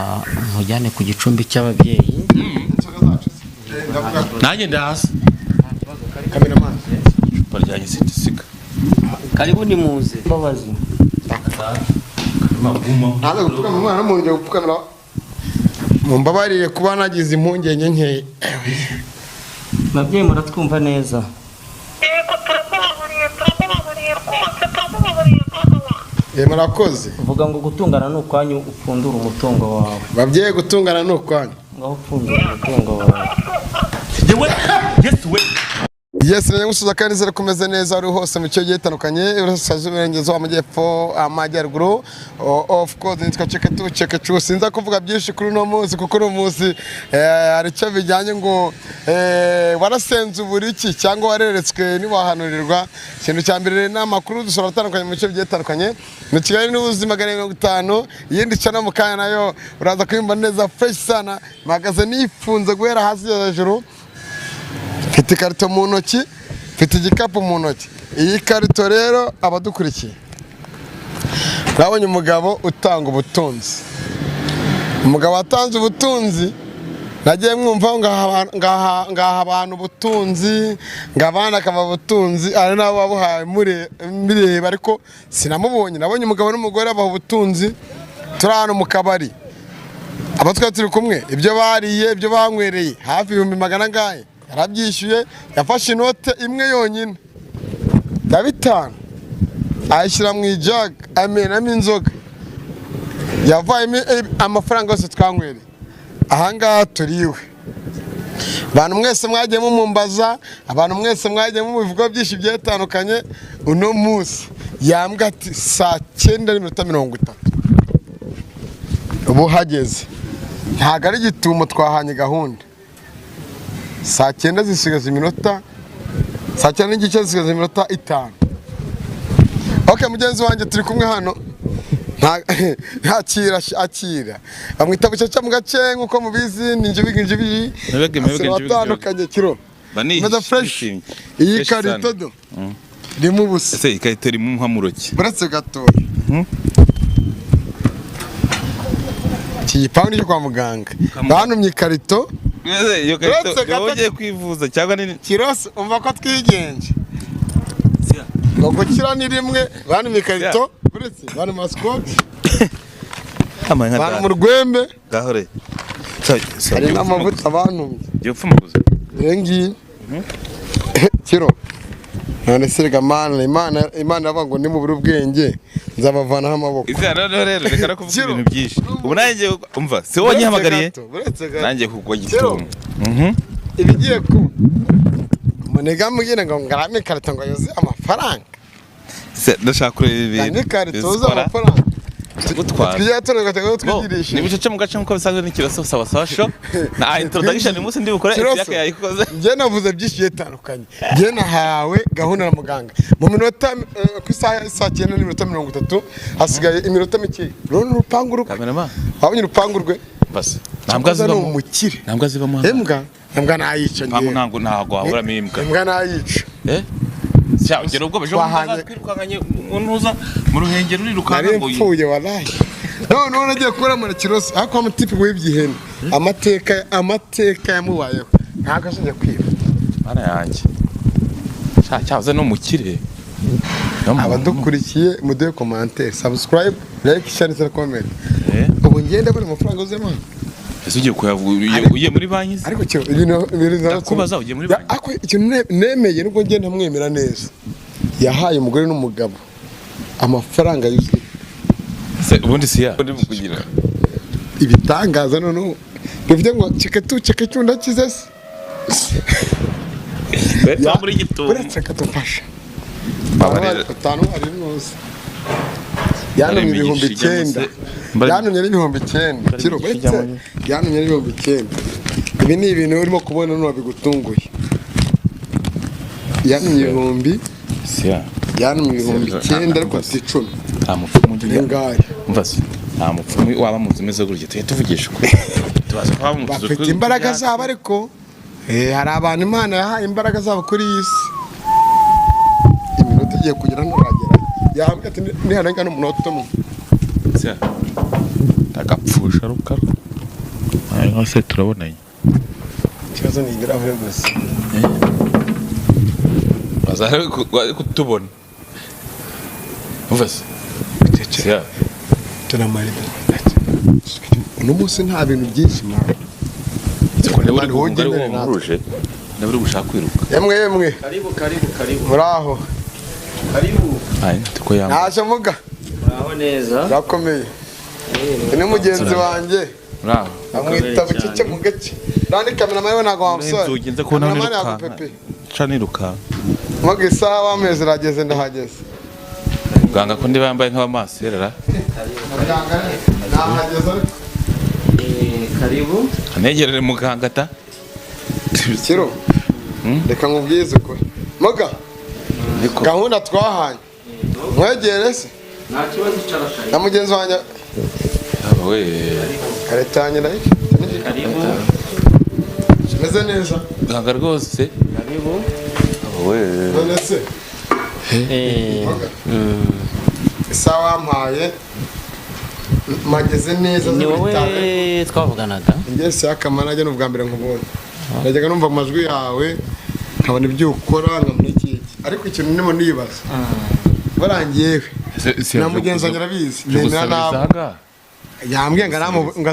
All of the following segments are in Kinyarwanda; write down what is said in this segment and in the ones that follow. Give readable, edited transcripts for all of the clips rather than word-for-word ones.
Nkujyane ku gicumbi cy'ababyeyi. Nanjye ndahaza. Kameramani. Icupa ryanjye sindisiga. Karibu, ni muze mbabazi. Ntaza gupfukama umwana w'umuntu gupfukamira. Mumbabarire kuba nagize impungenge nkeya. Babyeyi, muratwumva neza? Yego, turamubabariye, turamubabariye rwose, turamubabariye mama wa. Murakoze. Uvuga ngo gutungana ni ukwanyu, upfundura umutungo wawe. Babyeyi, gutungana ni ukwanyu. Ngaho upfundura umutungo wawe. Yewe, yesu we! Yes, rero ngusuza kandi nizere ko umeze neza uri hose mu cyo gihe gitandukanye, iburasirazuba, iburengerazuba, amajyepfo, amajyaruguru. Of course nitwa Ceketu Cekecu. Sinza kuvuga byinshi kuri uno munsi kuko uno munsi hari icyo bijyanye ngo warasenze uburiki cyangwa wareretswe ntiwahanurirwa. Ikintu cya mbere rero ni amakuru dusura atandukanye mu bice bigiye bitandukanye. Ni Kigali n'ubuzima 450, iyindi cana mu kanya nayo uraza kuyumva neza fresh sana. Mpagaze nifunze guhera hasi hejuru. Mfite ikarito mu ntoki, mfite igikapu mu ntoki. Iyi karito rero, abadukurikiye, mwabonye umugabo utanga ubutunzi. Umugabo watanze ubutunzi, nagiye mwumva ngaha abantu ubutunzi, ngo abandi akaba ubutunzi, ari nabo babuhaye mbireba, ariko sinamubonye. Nabonye umugabo n'umugore baha ubutunzi, turi ahantu mu kabari, abo twari turi kumwe, ibyo bariye, ibyo banywereye, hafi 100,000 angahe yarabyishyuye. Yafashe inote imwe yonyine ya 5, ayishyira mu ijaga, amenamo inzoga, yavayemo amafaranga yose twanywereye. Ahangaha turiwe. Abantu mwese mwagiye mumumbaza, abantu mwese mwagiye mubivuga byinshi bigiye bitandukanye, uno munsi yambwa ati saa 9:30 ubu hageze. Ntabwo ari igitumo, twahanye gahunda saa 9 zisigaza iminota, saa 9:30 zisigaza iminota 5. Ok, mugenzi wanjye turi kumwe hano. Akira, akira. Bamwita Bucece mu gace, nk'uko mubizi ni Njibigi Njibigi. Mebege, mebege, njibigi. Atandukanye kiro. Mba Meze fresh. nishimye. Iyi Fresh karito sana. do irimo ubusa. Ese ikarito irimo umuhamuro ki? Buretse gatoya, iki gipangu ni icyo kwa muganga, bantumye ikarito. Ese iyo karito Uretse gato- wowe ugiye kwivuza cyangwa ni Kiroso, umva ko twigenje ngo gukira ni rimwe. Bantumye ikarito, buretse bantumye scotch, Amaye nka bantu mu data. rwembe. Gahore. Hari n'amavuta bantumye. Ugiye gupfumuguza. Iyo ngiyi kiro. None se rega mana, Imana iravuga ngo nimubura ubwenge nzabavanaho amaboko. Izi rero reka no kuvuga Kiro. ibintu byinshi. Ubu nanjye umva, si wowe wanyihamagariye? Buretse gato. Nanjye kugwa Kiro. gitumo. Ibigiye kuba, umuniga mbwira ngo ngarame ikarito ngo yuzuye amafaranga. Se ndashaka kureba ibintu. Ni ikarito yuzuye Zikora. amafaranga. Gutwara. Twijya tureka Bo, twigirisha. ni Bucece mu gace nk'uko bisanzwe, ni Kiroso sawa sawa show. Na introduction uyu munsi ndi bukore. Kiroso. Isiyaka yayikoze. Njye navuze byinshi bigiye bitandukanye. Njye nahawe gahunda na muganga mu minota ku isaha ya saa 9:30, hasigaye iminota mike. Rero urupangu rwe. Cameraman. Wabonye urupangu rwe? Basi. Ntabwo Cyakoze ni azibamo. umukire. Ntabwo azibamo hano. Imbwa nayica. Ntabwo Njyewe ntabwo waburamo imbwa. Imbwa nayica. Eh? Sha ugera ubwo bejo twirukankanye mu ntuza mu Ruhengeri urirukanka Nari ngo mpfuye walahi. Noneho nagiye kubona muri Kiroso, ariko wa mutipe wibye ihene, amateka yamubayeho ntabwo azajya kwiba. Mana yanjye. Sha cyahoze ni umukire. Abadukurikiye, muduhe commentaire, subscribe, like, share na comment. Eh? Ubu ngenda bari amafaranga uzemo. Ese ugiye kuyavuga ugiye muri banki se? Ariko kiro ibintu Ndakubaza, ugiye muri Ya, banki? Ariko ikintu nemeye nubwo ngenda ntamwemera neza, yahaye umugore n'umugabo amafaranga yuzuye. Se ubundi si ya. Ubundi kugira. Ibitangaza noneho bivuze ngo ciketu ciketu ndakize se. Beta muri gitumo. Uretse katufasha. Babarira. Atanu hari ntuzi yantumye Mbari ibihumbi imigisha ijyamo 9. se. Mbari- Yantumye n'ibihumbi 9 Mbari kiro. imigisha Uretse ijyamo. yantumye n'ibihumbi 9. Ibi ni ibintu urimo kubona none bigutunguye. Yantumye ibihumbi Si ya. yantumye ibihumbi Nta- 9, ariko nta- mfite 10. Nta mupfumu ugira. Ni ngahe? Umva se. Nta mupfumu waba mu nzu imeze gutya. Tujye tuvugisha ukuri. Tubaza ko waba mu nzu Bafite imbaraga zabo, ariko hari abantu Imana yahaye imbaraga zabo kuri iyi si. Iminota igiye kugera, nturagera, yambwira ati niharenga n'umunota umwe. Si ya. Ndagapfusha rukara. Ayo se turabonanye. Ikibazo ni ibirahure gusa. Bazari kutubona. Umva se. Siya. Turamarido. Uno munsi nta bintu byinshi mwana. Ndabona Wowe uje. Ndabura gushaka kwiruka. Yemwe yemwe. Karibu karibu karibu. Muraho. Karibu. Ayi tuko yamba. Naje muga. Muraho neza. Urakomeye. Ni mugenzi wanjye. Muraho. Amwita bucece mu gace. Randi cameraman we ntago wamusore. Inzugi nza kubona Cameraman nirukanka. yagupepe. Ca nirukanka. Muga isaha wamezi irageze ndahageze. Muganga ko ndi bambaye nk'abamasera. Muganga nahageze ariko. Karibu. Anegerere muganga ta. Kiro. Reka nkubwize ukuri. Muga. Gahunda twahanye. Mwegere se. Nta kibazo icara kare. Na mugenzi wanjye We. kareta yanjye nayo. Karibu. Kimeze neza. Muganga rwose. Karibu. We. None se. Isaha wampaye mageze neza. Ni wowe twavuganaga. Njye si akamara njye n'ubwa mbere nkubonye. Najyaga numva amajwi yawe nkabona ibyo ukora nkabona iki ariko ikintu ndimo nibaza barangiye na mugenzi wanjye arabizi nemera nabo yambwiye ngo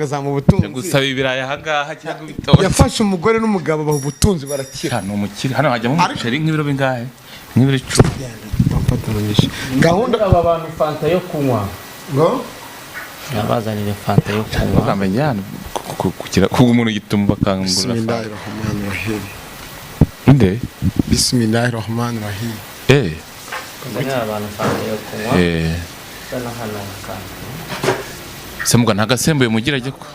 azamuha ubutunzi gusaba ibirayi ahangaha cyangwa ibitoki. Yafashe umugore n'umugabo baha ubutunzi barakira. Ni umukire hano hajyamo umuceri nk'ibiro bingahe? Nk'ibiro 10. Gahunda aba bantu fanta yo kunywa. Ngo nabazanire fanta yo kunywa. Ukamenya kugira kuba umuntu gituma bakangura. Bismillahirrahmanirrahim. Inde? Bismillahirrahmanirrahim. Kuzanira abantu fanta yo kunywa. Sana hano kantu. Semuga ntagasembuye mugira ajye ko.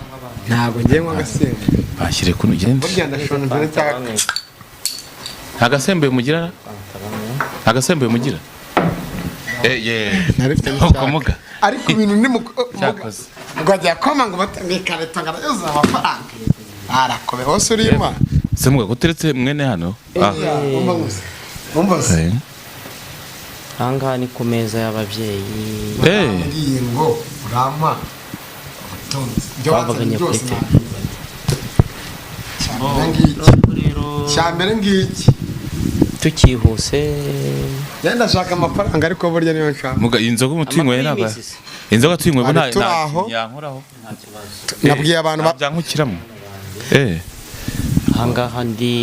Ntabwo ngiye nywa agasembuye. Bashyire kuno ugende. Burya ndashonje nzane cyaka. Ntagasembuye mugira? Ntagasembuye mugira? Narifite n'icyakomuga. Ariko ibintu ni muga. Ngajya koma ngo batambikareta ngarayoza amafaranga. Arakobe hose urima. Semuga kuteretse mwene hano. Umva gusa. Umva se. Ahangaha ni ku meza y'ababyeyi. Ngiye ngo urampa ubutunzi. Ibyo wanzanye byose cyambere ngiki. Tukihuse. Njye ndashaka amafaranga ariko burya niyo nshaka. Muga inzoga umutinyweye ntabwo. Inzoga tuyinyweye nta yankoraho. Nabwiye abantu byankukiramo. Ahangaha ndi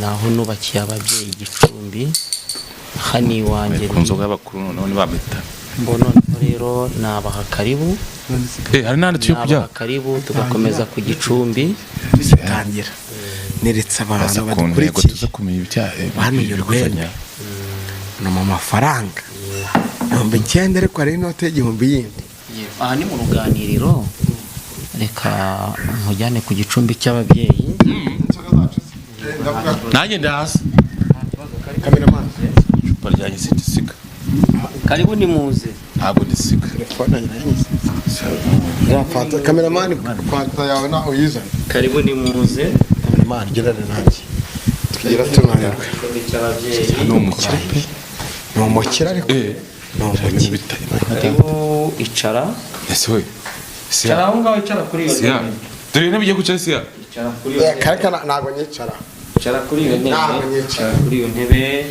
naho nubakiye ababyeyi igicumbi. Hano iwanjye ku nzoga y'abakuru noneho ntibamita. Mbona rero nabaha karibu. Hari n'ahandi tugiye kujya. Nabaha karibu tugakomeza ku gicumbi. Tangira. Neretse abantu badukurikiye. Tuza kumenya ibyaha. Bamenye urwenya. No mu mafaranga. 9,000 ariko hari inote y'igihumbi yindi. Aha ni mu ruganiriro. Reka nkujyane ku gicumbi cy'ababyeyi. Nanjye ndahasi. Cameraman. Icupa ryanjye sindisiga. Karibu ni muze. Ntabwo ndisiga. Fanta cameraman fanta yawe naho uyizana. Karibu ni muze. Cameraman gerane nanjye. Tugira tunanirwe. Ni umukire pe. Ni umukire ariko. Ni umukire. Karibu icara. Ese we. Icara aho ngaho icara kuri iyo ntebe. Dore intebe igiye kwicara siya. Icara kuri iyo ntebe. Kareka ntabwo nyicara. Icara kuri iyo ntebe. Icara kuri iyo ntebe.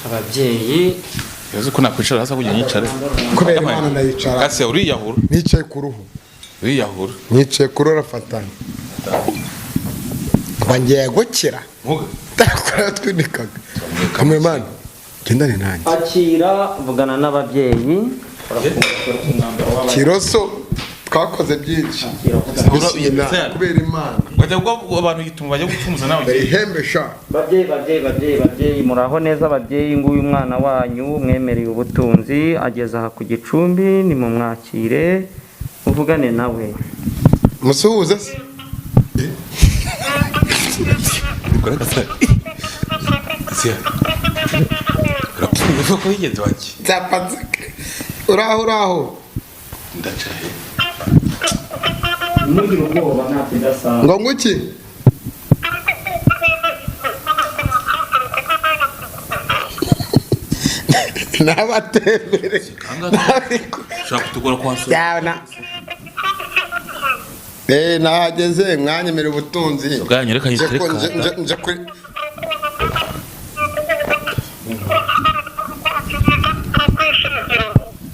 Ababyeyi. Yavuze ko nakwicara hasi kugira nyicare. Kubera Imana ndayicara. Kase uriyahura. Nicaye ku ruhu. Uriyahura. Nicaye ku ruhu arafatana. Ngiye gukira. Ndakora twinikaga. Cameraman gendane nanjye. Akira vugana n'ababyeyi. Kiroso twakoze byinshi. Kubera Imana. Bajya abantu gituma bajya gupfumuza nawe. Ihembe sha. Babyeyi babyeyi babyeyi babyeyi muraho neza babyeyi nguyu umwana wanyu mwemereye ubutunzi ageze aha ku gicumbi ni mumwakire muvugane nawe. Musuhuze se. Uraho uraho. Ndacaye. Ntugire ubwoba nta kidasanzwe. Ngo nguki? Nabatembere. Ushobora kutugora kuhasura. Yabona. Nahageze mwanyemera ubutunzi. Bwanyu reka Nje nyitereka. nje kuri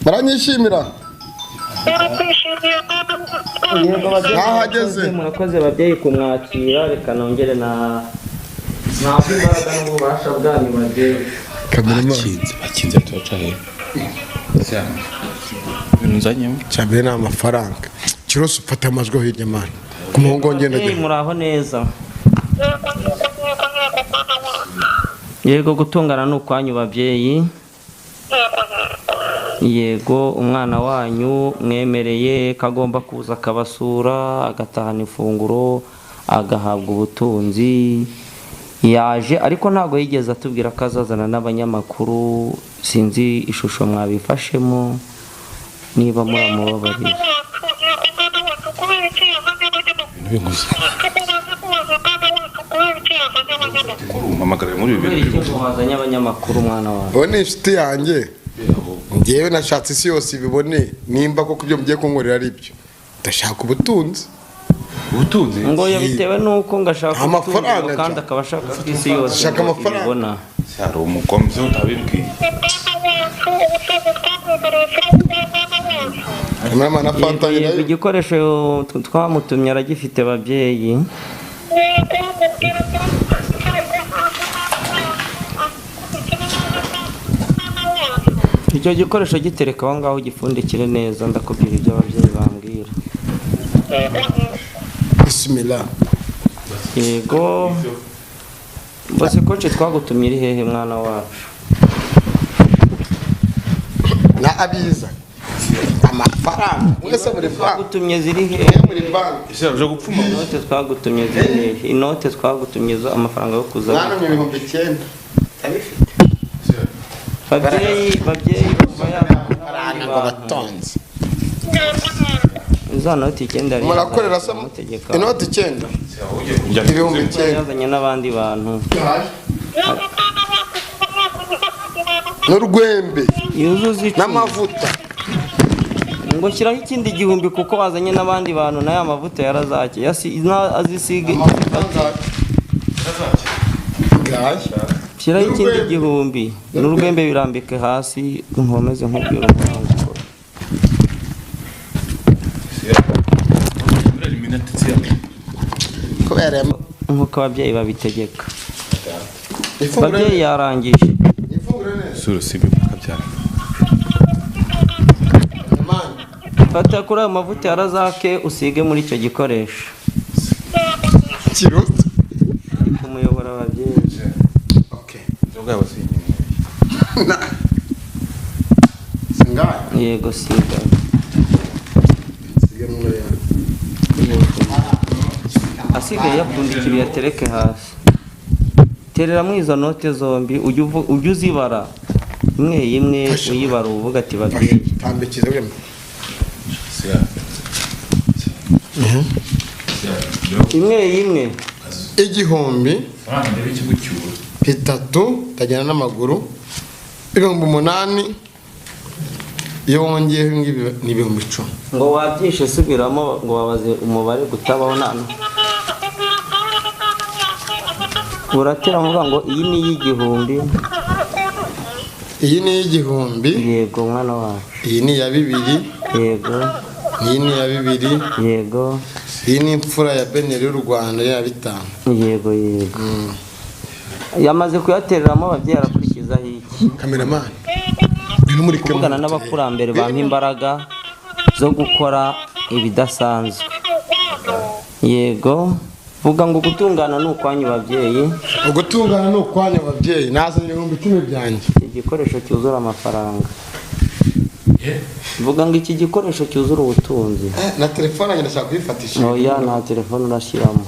baranyishimira. Yego babyeyi, Nahageze. murakoze babyeyi kumwakira. Reka nongere na ntabwo imbaraga n'ububasha bwanyu babyeyi. Kameramani. Bakinze bakinze turaca he? Ibintu nzanyemo. Cyambere ni amafaranga. Kirose ufata amajwi aho hirya mani. Ku muhungu wongenda Babyeyi ajya. muraho neza. Yego gutungana ni ukwanyu babyeyi. Yego umwana wanyu mwemereye ko agomba kuza akabasura agatahana ifunguro agahabwa ubutunzi, yaje ariko ntabwo yigeze atubwira ko azazana n'abanyamakuru. Sinzi ishusho mwabifashemo niba muramubabariye. Ibintu binkoze. Umpamagara muri ibi Kubera bintu. iki ngo wazanye abanyamakuru umwana wawe? Uwo ni inshuti yanjye. Ngewe nashatse isi yose ibibone nimba koko ibyo mugiye kunkorera ari byo. Ndashaka ubutunzi. Ubutunzi. Ngo yabitewe n'uko ngo ashaka Amafaranga ubutunzi kandi nshaka. akaba ashaka ko isi yose Ashaka ngo amafaranga. ibibona. Hari umugomzi utabimbwiye. Kameramani na fanta Yego, yego, nayo. igikoresho twamutumye aragifite babyeyi. Icyo gikoresho gitereka aho ngaho ugipfundikire neza, ndakubwira ibyo ababyeyi bambwira. Bismillah. Yego bose koce twagutumye iri hehe mwana wacu? Na abiza. Amafaranga. Mwese muri banki. Twagutumye ziri hehe? Mwe muri banki. Ese uje gupfuma. Inote twagutumye ziri hehe? Inote twagutumye zo amafaranga yo kuza. Mwantumye 9000. Babyeyi babyeyi kuva Amafaranga ngo yaba batonze. za noti 9 yari Murakorera yazanye, se amutegeka. inoti 9. 9000. Yazanye n'abandi bantu. N'urwembe Yuzuza 10. n'amavuta. Ngo shyiraho ikindi 1000 kuko wazanye n'abandi bantu nayo amavuta yarazake azisige. Ngaye. Shyiraho ikindi 1000 n'urwembe birambike hasi nkomeze nkubwira umuhango ukora. Kubera Nk'uko ababyeyi babitegeka. ifunguro Ababyeyi yarangije. ifunguro neza. Sura sibi mukabyara. Mani. Fata kuri ayo mavuta ya razake usige muri icyo gikoresho. Kiruta. Kumuyobora ababyeyi. Okay. Inzoga yabo si inyuma. Singaye. Yego siga. Sige muri ya. Yego. Asigaye yapfundikiriye atereke hasi. Tereramo izo note zombi ujye uzibara imwe imwe uyibara uvuga ati babyeyi. Tambikiza urimo. Imwe imwe. 1000 bitatu ndagenda n'amaguru 8000 iyo wongeyeho ngibi ni 10000. Ngo wabyishe subiramo ngo babaze umubare gutabaho nta uratera muvuga ngo iyi ni iy'igihumbi. Iyi ni iy'igihumbi. Yego mwana wacu. Iyi ni iya 2000. Yego. Iyi ni iya 2000. Yego. Iyi ni imfura ya Beneri y'u Rwanda ya 5. Yego yego. Yamaze kuyatereramo ababyeyi arakurikizaho iki? Kameramani. Ngwino muri Kuvugana n'abakurambere bampa imbaraga zo gukora ibidasanzwe. Yego. Vuga ngo gutungana ni ukwanyu babyeyi. Ugutungana ni ukwanyu babyeyi. Nazanye 10000 byanjye. Igikoresho cyuzura amafaranga. Vuga ngo iki gikoresho cyuzura ubutunzi. Na telefone yanjye ndashaka kuyifatisha. Oya nta telefone urashyiramo.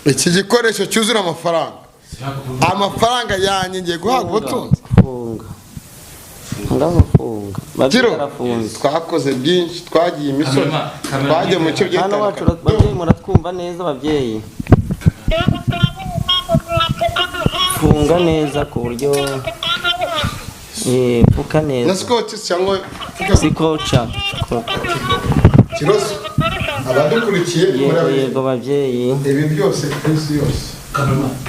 Iki gikoresho cyuzura amafaranga. Amafaranga yanjye ngiye guhabwa ubutunzi. Funga. Ngaho funga. Babyeyi arafunze. Twakoze byinshi, twagiye imisozi, twagiye mu bice bigiye Hano wacu bitandukanye. babyeyi muratwumva neza babyeyi. Funga neza ku buryo pfuka Na neza. scotch cyangwa Sikoca. Kiroso abadukurikiye Yego. murabizi. Yego babyeyi. Ibi byose ku isi yose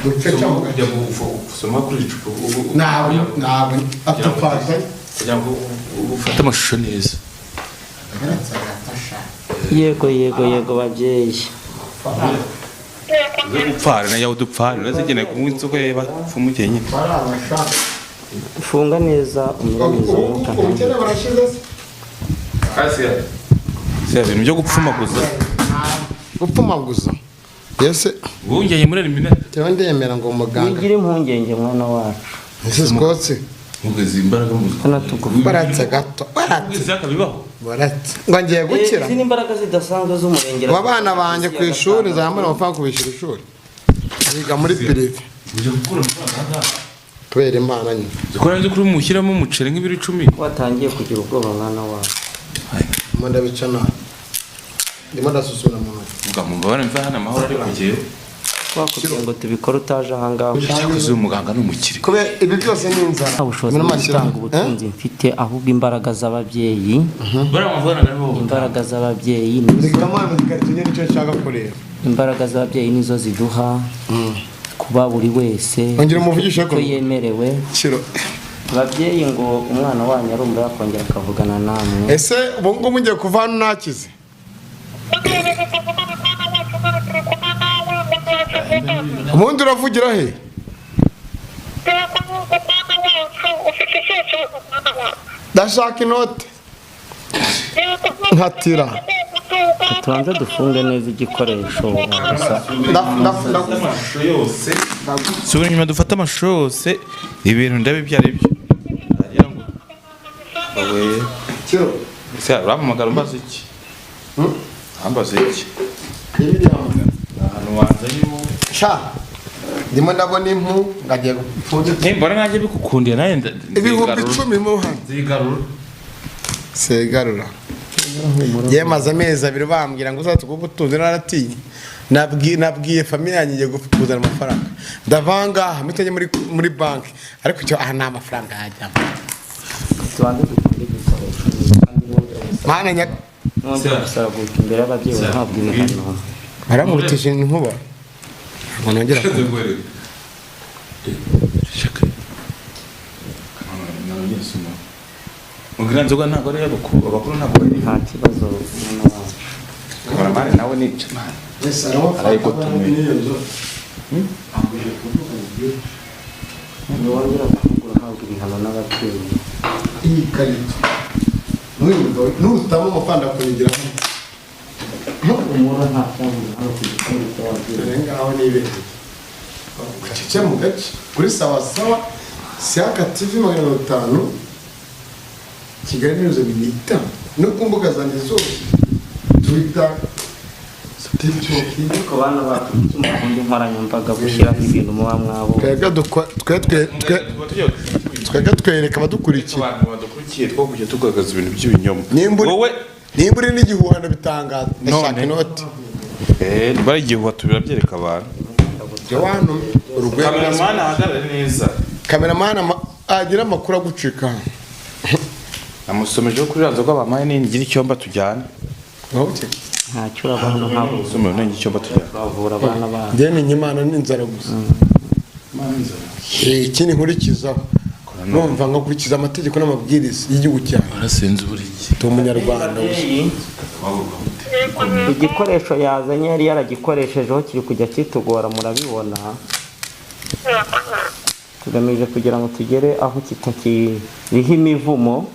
dupfe cyangwa Kujya gusoma kuri iri cupa ntabwo ntabwo atupfaza. Kugira ngo ufate amashusho neza. Yego, yego, yego babyeyi. Uze gupfara nayo udupfara urazigeneye kunywa inzoga y'abapfumu nyine. Barabashaka. Funga neza umuramizo w'umwuka. Ubukene burashize se? Si ibintu byo gupfumaguza. Gupfumaguza yese. Wongeye muri eliminate. Tewe ndemera ngo muganga. Wigira impungenge mwana wacu. Ese Scott. Mugeze imbaraga mu Hano tugufa. Baratse gato, baratse. Mugeze akabibaho. Baratse ngo ngiye gukira. Izi ni imbaraga zidasanzwe z'umurengera. Aba bana banjye ku ishuri nzamura amafaranga kubishyura ishuri, biga muri pirive. Ujya gukura amafaranga ahangaha. Kubera Imana nyine. Zikora nzi kuri mushyiramo umuceri nk'ibiro 10. Watangiye kugira ubwoba mwana wacu. Ndimo ndabica nabi, ndimo ndasusura mu ntoki. Ubwa mubabare mva hano amahoro ari kugiye. Twakubwiye ngo tubikore utaje ahangaha. Cyakoze uyu muganga ni umukire. Kubera ibi byose ni inzara. Nta bushobozi bwo gutanga ubutunzi mfite, ahubwo imbaraga z'ababyeyi. Bariya amafaranga nibo. Imbaraga z'ababyeyi nizo Zikamana ikarito nyine, nicyo nshaka kureba. Imbaraga z'ababyeyi nizo ziduha kuba buri wese Ongera umuvugishe icyo ko yemerewe. Kiro. Ababyeyi, ngo umwana wanyu arumva yakongera akavugana namwe. Ese ubu ngubu mugiye kuva hano nakize? Ubundi uravugira he? Ndashaka inote nkatira. Tubanze dufunge neza igikoresho gusa. Amashusho yose. Subira inyuma dufate amashusho yose, ibintu ndabe ibyo ari byo. Ndagira ngo wowe Kiro. ese urampamagara umbaza iki? Ambaza iki? Ahantu wanzanye ubu. Sha, ndimo ndabona impu ngagiye gupfundika. Nimbona nanjye bigukundiye nanjye ibihumbi nzigarura. 10 mu hano. Nzigarura. Segarura. Yemaze amezi 2 bambwira ngo uzatuguhe ubutunzi, naratinye. Nabwiye famille yanjye ngiye kuzana amafaranga, ndavanga mpita njya muri banki, ariko icyo aha nta mafaranga yajyamo. Tubanze dufunge igikoresho kandi Mana mwongere gusaraguka imbere y'ababyeyi ntabwo ibihano. Baramubitije inkuba ngo nongera Mugira nzoga ntabwo ari iy'abakuru, abakuru ntabwo bari. Nta kibazo mwana wacu. Kameramani nawe ni man. Arayigutumiye. Ntiwongera kuvuga urahabwa ibihano n'ababyeyi. Iyi karito nutaba amafaranga kuyigiramo. Umura nta cyangwa hano ku gicumbi cy'ababyeyi. Dore ngaho nibereye gace mu gace kuri Sawa Sawa Siyaka TV 500, Kigali News 25, no ku mbuga zanjye zose, Twitter, TikTok. Ariko bana bacu, kuki mukunda inkoranyambaga gushyiraho ibintu muba mwabonye? Twebwe twebwe twereka abadukurikiye. Abantu badukurikiye two kujya tugaragaza ibintu by'ibinyoma. Nimba Wowe nimba uri n'igihuhano bitangaza, ndashaka None. inoti. Bari igihuha tubirabyereka abantu. Jya wano urwego. Kameramani ahagarare neza. Kameramani agira amakuru agucika. Namusomejeho kuri iriya nzoga bampaye, ningira icyomba tujyana. Okay. Ntacyo urabona, ntabwo. Somero ningira icyomba tujyana. Bavura abana bacu. Njye ni Imana n'inzara gusa. Ikindi nkurikizaho, numva nkakurikiza amategeko n'amabwiriza y'igihugu cyanjye. Warasenze buri gihe. Ndi umunyarwanda gusa. Igikoresho yazanye yari yaragikoreshejeho, kiri kujya kitugora, murabibona. Tugamije kugira ngo tugere aho kitakiriho imivumo.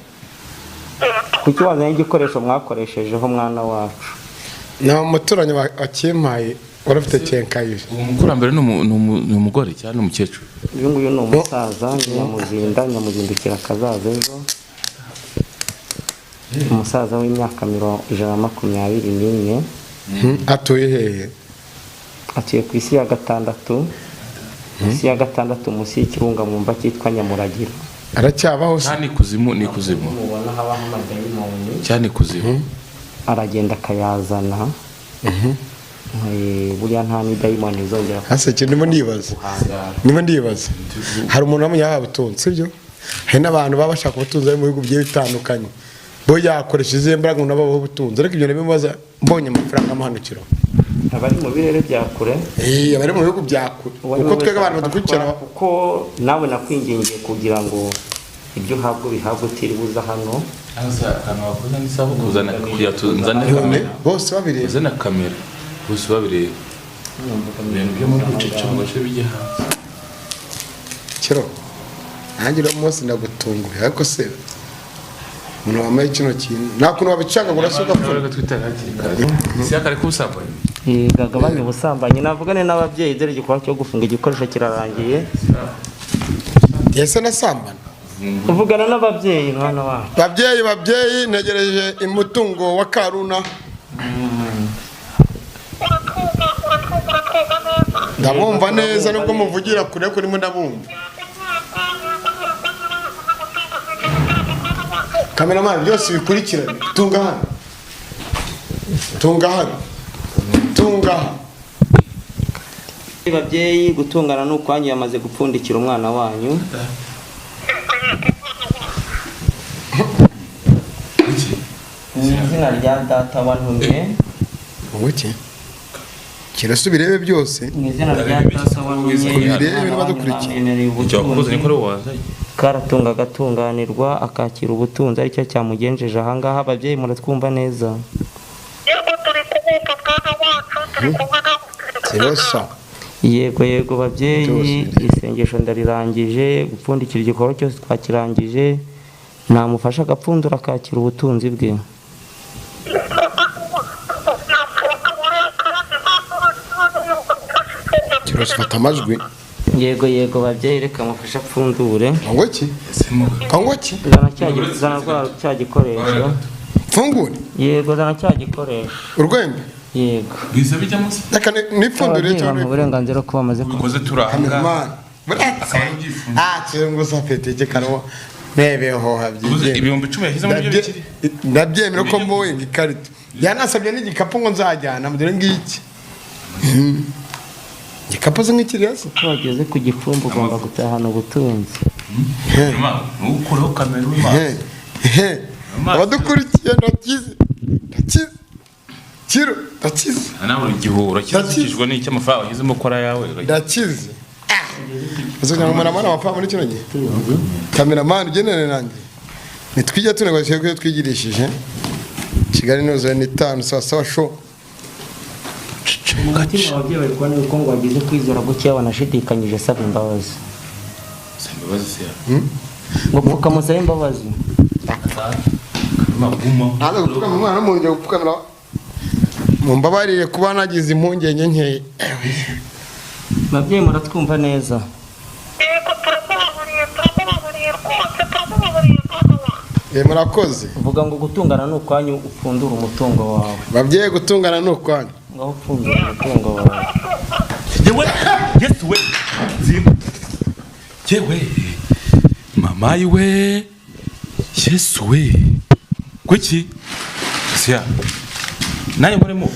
Kuki wazanye igikoresho mwakoreshejeho mwana wacu? Ni umuturanyi wakimpaye wari ufite kenkayori. Uwo mukurambere ni umugore cyangwa ni umukecuru? Uyu nguyu ni umusaza Nyamuzinda, Nyamuzindukira akazaza ejo. Umusaza w'imyaka 124. Atuye hehe? Atuye ku isi ya gatandatu, isi ya gatandatu munsi y'ikirunga mwumva cyitwa Nyamuragira. Aracyabaho se? Cyane ikuzimu, ni ikuzimu. Mubona habaho amadayimoni. Cyane ikuzimu. Aragenda akayazana. Buriya nta n'idayimoni izongera Hasi ikintu ndimo ndibaza. guhangara. Ndimo ndibaza, hari umuntu wamenya yahawe ubutunzi, sibyo? Hari n'abantu baba bashaka ubutunzi bari mu bihugu bigiye bitandukanye. Bo yakoresha izihe mbaraga ngo nabo babeho ubutunzi? Ariko ibyo ndabimubaza mbonye amafaranga amuhanukira. Abari mu birere bya kure. Eh, abari mu bihugu bya kure. Uwo ari we Kuko wese twebwe abantu arafatwa, badukurikirana. Kuko nawe nakwingingiye kugira ngo ibyo uhabwa ubihabwe utiriwe uza hano. Akantu wakoze n'isaha kuzana kugira nzane None kamera. bose babireba. Uzana kamera bose babireba, ibintu byo muri bucece ngo gace bijye hanze. Kiro, nanjye uno munsi ndagutunguye. Ariko se umuntu wambaye kino kintu, nta kuntu wabicanga ngo urase ugapfa? Reka twitare hakiri kare, isi yakare k'ubusambanyi. Gagabanya ubusambanyi. Navugane n'ababyeyi, dore igikorwa cyo gufunga igikoresho kirarangiye. Ese nasambana? Uvugana n'ababyeyi, mwana wacu. Babyeyi, babyeyi, ntegereje umutungo wa Karuna. Uratwumva, uratwumva, uratwumva neza? Ndabumva neza, nubwo muvugira kure ariko ndimo ndabumva. Kameramani, byose bikurikirane. Tunga hano, tunga hano, tunga hano. Babyeyi, gutungana ni ukwanyu, yamaze gupfundikira umwana wanyu. Mu izina rya Data wantumye. Ubuki kirasa, ubirebe byose. Mu izina rya Data wantumye. Ubirebe Umwana wanyu n'abadukurikiye. namwemereye Icyo wakoze ubutunzi. niko ari wazanye. Karatunga agatunganirwa, akakira ubutunzi, aricyo cyamugenjeje ahangaha. Ababyeyi, muratwumva neza? Yego, turi kumwumva mwana wacu, turi kumwe nawe, turi kumwe Kirasa. nawe. Yego, yego, babyeyi. Byose. Isengesho ndarirangije, gupfundikira igikorwa cyose twakirangije, namufasha agapfundura akakira ubutunzi bwe. Kirasa, fata amajwi. Yego, yego, babyeyi, reka mufashe apfundure. Ngo ki? Ngo ki? Zana cya zana cya gikoresho. Mfungure? Yego, zana cya gikoresho. Urwembe? Yego. Biza bijyamo se? Reka nipfundure Ababyeyi cyangwa? bampa uburenganzira ko bamaze Ubikoze turi ahangaha. Kameramani, buretse. Ah, kirunguza peteke karimo nebeho habyigenga. 10,000 yashyizemo nibyo bikiri. Ndabyemera ko mboye ikarita, yanasabye n'igikapu ngo nzajyana, dore ngiki igikapu se nk'ikiriya se. Ko wageze ku gicumbi ugomba gutahana ubutunzi. Ntukureho kamera uri maso. He, abadukurikiye, ndakize, ndakize kiro, ndakize. Nawe uri igihura kizikijwe n'icyo amafaranga washyizemo ko ari ayawe. Ndakize. Uzi kugira ngo umuntu amane amafaranga muri kino gihe? Kameramani, ugendane nanjye, nitwijya tunegwa twebwe twigirishije Kigali nuzuye n'itanu saa saba sho. Mu mutima ababyeyi bari kubona yuko ngo wagize kwizera gukeya, wanashidikanyije, asaba imbabazi. Saba imbabazi se? Ngo pfukama usabe imbabazi. Guma. Ntaza gupfukamira umwana w'umuntu, ngiye gupfukamira. Mumbabarire kuba nagize impungenge nkeya. Babyeyi, muratwumva neza? Yego, turamubabariye, turamubabariye rwose, turamubabariye mwana wacu. Eh, murakoze. Uvuga ngo gutungana ni ukwanyu, upfundura umutungo wawe. Babyeyi, gutungana ni ukwanyu. Ngaho upfundura umutungo wawe. Yewe, Yesu we, zimba yewe, mama we, Yesu we, kuki siya nanjye nkoremo?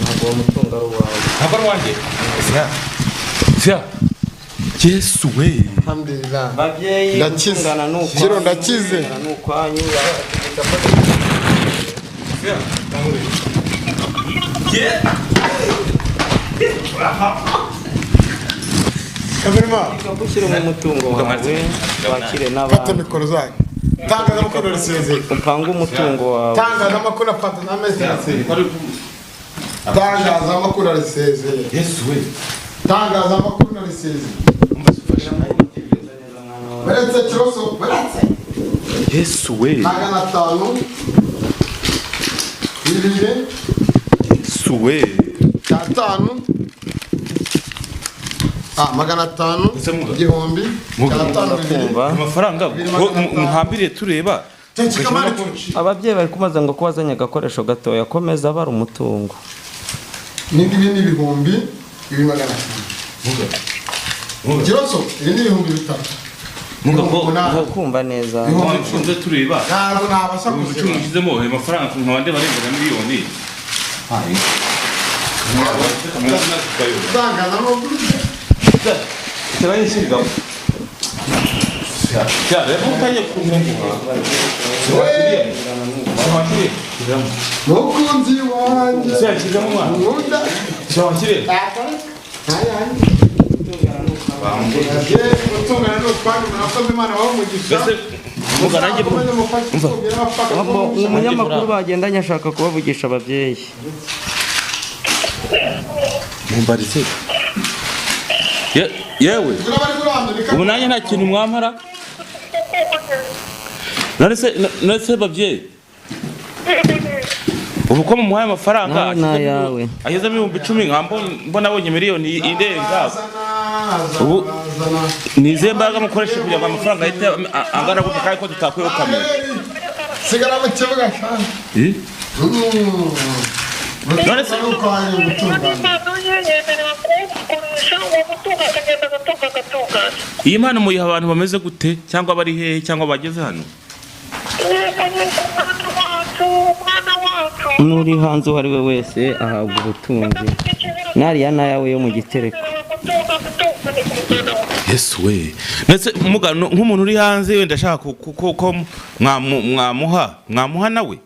Ntabwo uwo mutungo ari uwawe. Ntabwo ari uwanjye, siya, siya, Yesu we. Alhamdulillah. Babyeyi, Ndakize. gutungana ni ukwanyu. Kiro, ndakize. Gutungana ni ukwanyu. Siya, ye. Kameramani. Ushyire mu mutungo wawe, wakire Fata n'abandi. mikoro zanyu. Tangazamakuru risezeye. Upange umutungo wawe. Tangazamakuru afata n'amezi arasezeye. Tangazamakuru arisezeye. Yesu we. Tangazamakuru narisezeye. Baretse kiroso, baretse. Yesu we. 500, 2. Yesu we. 5, ah, 500. Ese muga? 1000. Muga. 5 2. Kumva. Amafaranga muhambiriye tureba. Ababyeyi bari kubaza ngo ko wazanye agakoresho gatoya, komeza abara umutungo. N'indi ni 2500. Kiroso, ibi ni 3000. Muga ko 8,000. Kumva neza. mfunze tureba. Ntabwo nabasha 10,000 kuzibara. ushyizemo ayo mafaranga nkaba ndeba arenga miliyoni. Itangazamakuru. Cyane utangiye kuntenguha. Mukunzi wanjye Shyiramo umwana. nkunda. Shyira. Gutungana ni utwanyu, murakoze. Imana ibahe umugisha. Mbese muga nanjye Muzakomeze mufashe imfubyi n'abapfakazi. Umunyamakuru bagendanye ashaka kubavugisha ababyeyi. Mumbarize. Yewe Bari kurandurika. ubu nanjye nta kintu mwampara. None se babyeyi, ubu ko mumuhaye amafaranga Nawe ni ayawe. agezemo 10,000, nkaba mbona abonye miliyoni irenga. Ubu ni izihe mbaraga mukoresha kugira ngo amafaranga ahite angana gutya, kandi ko tutakwirukamira? Sigara mu kibuga kandi. Eh? None se ukwanyu gutungana. Impano ye yemerewe kuwukoresha, uwo mutungo akagenda agatunga agatungana. Iyi mpano muyiha abantu bameze gute, cyangwa bari hehe, cyangwa bageze hano? Yego yego, umwana wacu, umwana wacu. N'uri hanze uwo ari we wese ahabwa ubutunzi, n'ariya n'ayawe yo mu gitereko. Gutunga gutunganirwa umwana wacu. Yesu we! Ndetse mugano nk'umuntu uri hanze wenda ashaka ko mwamuha nawe?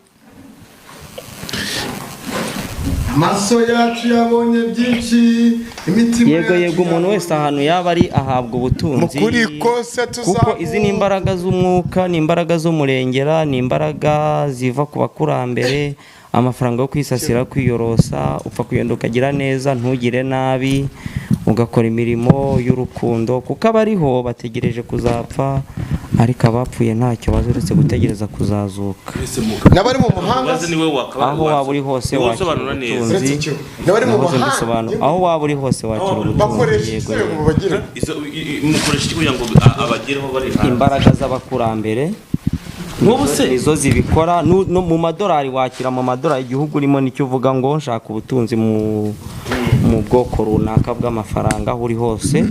Amaso yacu yabonye byinshi, imitima Yego. yacu Yego, umuntu wese ahantu yaba ari ahabwa ubutunzi. Mu kuri kose Kuko izi ni imbaraga z'umwuka, ni imbaraga z'umurengera, ni imbaraga ziva ku bakurambere. Amafaranga yo kwisasira, kwiyorosa, upfa kugenda ukagira neza, ntugire nabi, ugakora imirimo y'urukundo, kuko abariho bategereje kuzapfa, ariko abapfuye ntacyo bazi uretse gutegereza kuzazuka. N'abari mu muhanga. Ubaze niwe wakaba Aho waba uri hose niwe wakira usobanura neza. ubutunzi. Uretse icyo, n'abari mu Nahoze mahanga. mbisobanura. Aho waba uri hose wakira ubutunzi. Bakoresha Yego. ikirego mu bagire. Mukoresha iki kugira ngo abagereho bari hanze? Imbaraga z'abakurambere Nk'ubu se? nizo zibikora. No mu madolari, wakira mu madolari. Igihugu urimo nicyo uvuga ngo nshaka ubutunzi mu bwoko runaka bw'amafaranga. Aho uri hose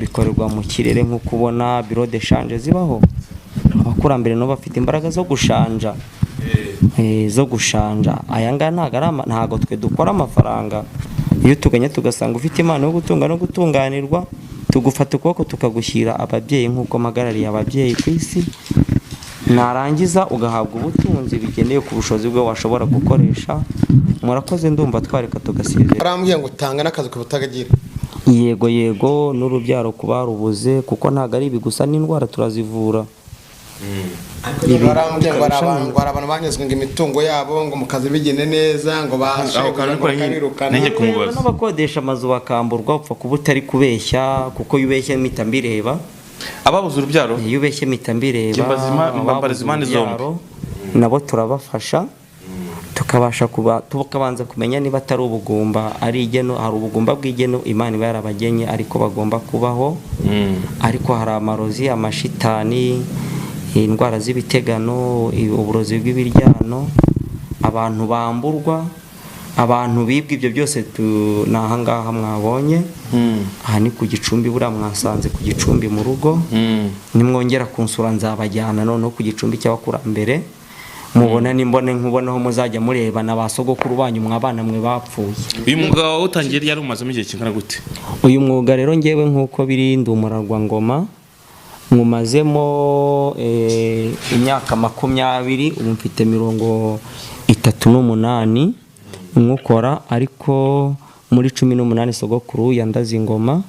bikorerwa mu kirere, nk'uko ubona bureau de change zibaho. Abakurambere nabo bafite imbaraga zo gushanja, zo gushanja. Aya ngaya ntabwo ari ntabwo twe dukora amafaranga. Iyo tuganye tugasanga ufite impano yo gutunga no gutunganirwa, tugufata ukuboko tukagushyira ababyeyi, nk'uko mpagarariye ababyeyi ku isi. Narangiza ugahabwa ubutunzi bigendeye ku bushobozi bwe washobora gukoresha. Murakoze, ndumva twareka tugasezera. Barambwiye ngo tanga n'akazi ku butagira. Yego yego, n'urubyaro ku barubuze, kuko ntabwo ari ibi gusa, n'indwara turazivura. Barambwiye ngo hari abantu banyuzwe ngo imitungo yabo ngo mu kazi bigende neza, ngo bashe Aho kantu ariko bakabirukana. nanjye kumubaza. N'abakodesha amazu bakamburwa, upfa kuba utari kubeshya, kuko iyo ubeshya mpita mbireba. Ababuze urubyaro. Iyo ubeshye mpita mbireba. Njye Ababuze mbariza impande zombi. urubyaro, nabo turabafasha, tukabasha kuba tukabanza kumenya niba atari ubugumba, ari igeno. Hari ubugumba bw'igeno Imana iba yarabagenye ariko bagomba kubaho, ariko hari amarozi, amashitani, indwara z'ibitegano, uburozi bw'ibiryano, abantu bamburwa, abantu bibwa. Ibyo byose ni ahangaha mwabonye. Aha ni ku gicumbi, buriya mwasanze ku gicumbi mu rugo. Nimwongera kunsura nzabajyana noneho ku gicumbi cy'abakurambere, mubona nimbone nkubona aho muzajya mureba na ba sogokuru banyu mwabana mwe bapfuye. Uyu mwuga wawutangiye ryari? Umazemo igihe kingana gute? Uyu mwuga rero, ngewe nk'uko biri ndi umurarwangoma, nywumazemo imyaka 20. Ubu mfite 38 nwukora, ariko muri 18 sogokuru yandaze ingoma,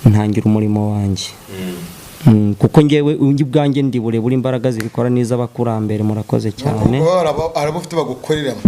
ntangira umurimo wanjye. Kuko ngewe ubwanjye ndi burebure, imbaraga zibikora n'iz'abakurambere. Murakoze cyane. Ubwo hari abo ufite bagukoreramo?